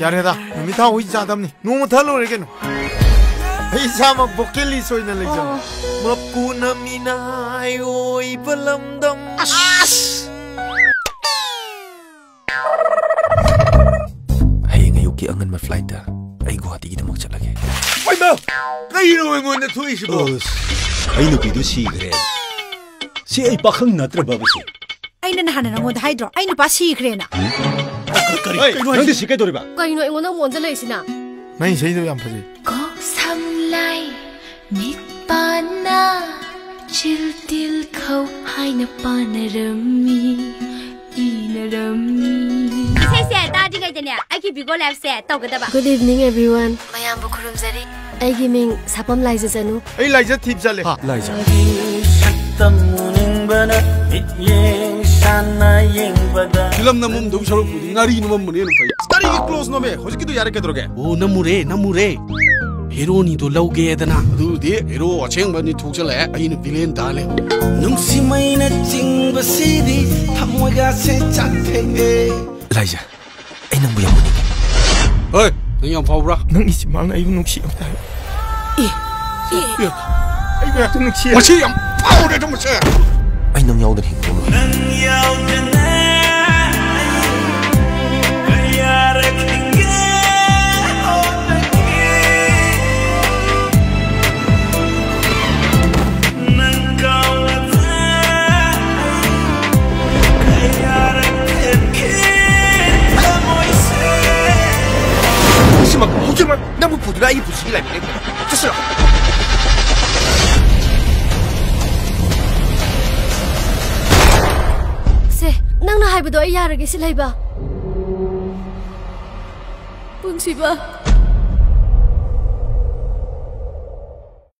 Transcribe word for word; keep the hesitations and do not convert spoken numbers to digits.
ꯌꯥꯔꯦꯗ, ꯅꯨꯃꯤꯠ ꯊꯥ ꯍꯨꯏ ꯆꯥꯗꯕꯅꯤ꯫ ꯅꯣꯡꯃ ꯊꯛ ꯂꯣꯏꯔꯦ ꯀꯩꯅꯣ꯫ ꯑꯩ ꯏꯁꯥꯃꯛ vocalist ꯑꯣꯏꯅ ꯂꯩꯖꯕ꯫ ꯑꯣ꯫ ꯃꯄꯨꯅ ꯃꯤꯅꯥꯏ ꯑꯣꯏꯕ ꯂꯝꯗꯝ꯫ ꯑꯁ! ꯍꯌꯦꯡ ꯑꯌꯨꯛꯀꯤ ꯑꯉꯟꯕ flightꯇ ꯑꯩ ꯒꯨꯋꯥꯍꯥꯇꯤꯒꯤꯗꯃꯛ ꯆꯠꯂꯒꯦ꯫ ꯍꯣꯏꯃ! ꯀꯩꯅꯣ ꯑꯩꯉꯣꯟꯗ ꯊꯣꯛꯏꯁꯤꯕꯣ? ꯑꯁ, ꯑꯩ ꯅꯨꯄꯤꯗꯨ ꯁꯤꯈ꯭ꯔꯦ꯫ ꯁꯤ ꯑꯩ ꯄꯥꯈꯪ ꯅꯠꯇ꯭ꯔꯕꯕ ꯁꯤ? ꯑꯩꯅ ꯅꯍꯥꯟꯅ ꯅꯉꯣꯟꯗ ꯍꯥꯏꯗ꯭ꯔꯣ, ꯑꯩ ꯅꯨꯄꯥ ꯁꯤꯈ꯭ꯔꯦꯅ? ꯀꯔꯤ? ꯍꯩ, ꯀꯩꯅꯣ ꯍꯥꯏꯁꯤ? ꯅꯪꯗꯤ ꯁꯤ ꯀꯩꯗꯧꯔꯤꯕ? ꯀꯩꯅꯣ ꯑꯩꯉꯣꯟꯗ ꯑꯃꯨꯛ ꯑꯣꯟꯁꯤꯜꯂꯛꯏꯁꯤꯅ? ꯅꯪ ꯏꯁꯩꯗꯣ ꯌꯥꯝ ꯐꯖꯩ꯫ ꯀꯣꯛ ꯁꯝ ꯂꯥꯏ ꯃꯤꯠ ꯄꯥꯟꯅ ꯆꯤꯜ ꯇꯤꯜ ꯈꯧ ꯍꯥꯏꯅ ꯄꯥꯟꯅꯔꯝꯃꯤ, ꯏꯅꯔꯝꯃꯤ꯫ ꯏꯁꯩꯁꯦ ꯇꯥꯗ꯭ꯔꯤꯉꯩꯗꯅꯦ ꯑꯩꯒꯤ Vigo Liveꯁꯦ ꯇꯧꯒꯗꯕ꯫ Good evening, everyone. ꯃꯌꯥꯝꯕꯨ ꯈꯨꯔꯨꯝꯖꯔꯤ꯫ ꯑꯩꯒꯤ ꯃꯤꯡ ꯁꯥꯄꯝ ꯂꯥꯏꯖꯖꯅꯨ꯫ ꯑꯩ ꯂꯥꯏꯖ ꯊꯤꯕ ꯆꯠꯂꯦ꯫ ꯍꯥ, ꯂꯥꯏꯖ꯫ ꯁꯛꯇꯝ ꯎꯅꯤꯡꯕꯅ ꯃꯤꯠꯌꯦꯡ ꯁꯥꯟꯅ ꯌꯦꯡꯕꯗ꯫ ꯐꯤꯂꯝ ꯅꯝꯃꯝꯗꯧ ꯁꯔꯨꯛꯄꯨꯗꯤ ꯉꯥꯔꯤ ꯅꯝꯃꯝꯕꯅ ꯍꯦꯟꯅ ꯐꯩ꯫ ꯀꯔꯤꯒꯤ close ꯅꯣꯃꯦ? ꯍꯧꯖꯤꯛꯀꯤꯗꯣ ꯌꯥꯔꯦ ꯀꯩꯗꯧꯔꯒꯦ? ꯑꯣ, ꯅꯝꯃꯨꯔꯦ, ꯅꯝꯃꯨꯔꯦ꯫ ꯍꯦꯔꯣꯅꯤꯗꯣ ꯂꯧꯒꯦꯗꯅ꯫ ꯑꯗꯨꯗꯤ ꯍꯦꯔꯣ ꯑꯁꯦꯡꯕ ꯑꯅꯤ ꯊꯣꯛꯆꯜꯂꯛꯑꯦ꯫ ꯑꯩꯅ villain ꯇꯥ ꯂꯩ꯫ ꯅꯨꯡꯁꯤꯃꯩꯅ ꯆꯤꯡꯕꯁꯤꯗꯤ ꯊꯃꯣꯏꯒꯁꯦ ꯆꯥꯛꯊꯦꯛꯑꯦ꯫ ꯂꯥꯏꯖ, ꯑꯩ ꯅꯪꯕꯨ ꯌꯥꯝ ꯎꯅꯤꯡꯉꯤ꯫ ꯍꯣꯏ, ꯅꯪ ꯌꯥꯝ ꯐꯥꯎꯕ꯭ꯔꯥ? ꯅꯪꯒꯤ ꯆꯤꯟꯕꯥꯜꯅ ꯑꯩꯕꯨ ꯅꯨꯡꯁꯤ ꯍꯥꯏꯇꯥꯔꯦ꯫ ꯑꯦ, ꯑꯦ, ꯑꯩꯕꯨ ꯍꯦꯛꯇ ꯅꯨꯡꯁꯤ꯫ ꯃꯁꯤ ꯌꯥꯝ ꯐꯥꯎꯔꯦꯗ ꯃꯁꯦ꯫ ꯑꯩ ꯅꯪ ꯌꯥꯎꯗꯅ ꯍꯤꯡꯕ ꯉꯝꯃꯣꯏ꯫ ꯅꯪ ꯌꯥꯎꯗꯅ ꯑꯩ ꯀꯌꯥꯔꯛ ꯍꯤꯡꯒꯦ ꯍꯣꯠꯅꯒꯦ꯫ ꯅꯪ ꯀꯥꯎꯔꯕ ꯑꯩ ꯀꯌꯥꯔꯛ ꯊꯦꯝꯈꯤ ꯊꯃꯣꯏꯁꯦ꯫ ꯍꯧꯖꯤꯛꯃꯛ, ꯍꯧꯖꯤꯛꯃꯛ ꯅꯪꯕꯨ ꯄꯨꯗꯨꯅ ꯑꯩꯒꯤ ꯄꯨꯟꯁꯤꯒꯤ ꯂꯥꯏꯕꯛ ꯂꯦꯞꯀꯅꯤ꯫ ꯆꯠꯁꯤꯔꯣ? ꯁꯦ, ꯅꯪꯅ ꯍꯥꯏꯕꯗꯣ ꯑꯩ ꯌꯥꯔꯒꯦ, ꯁꯤ ꯂꯩꯕ꯫ ꯄꯨꯟꯁꯤꯕ꯫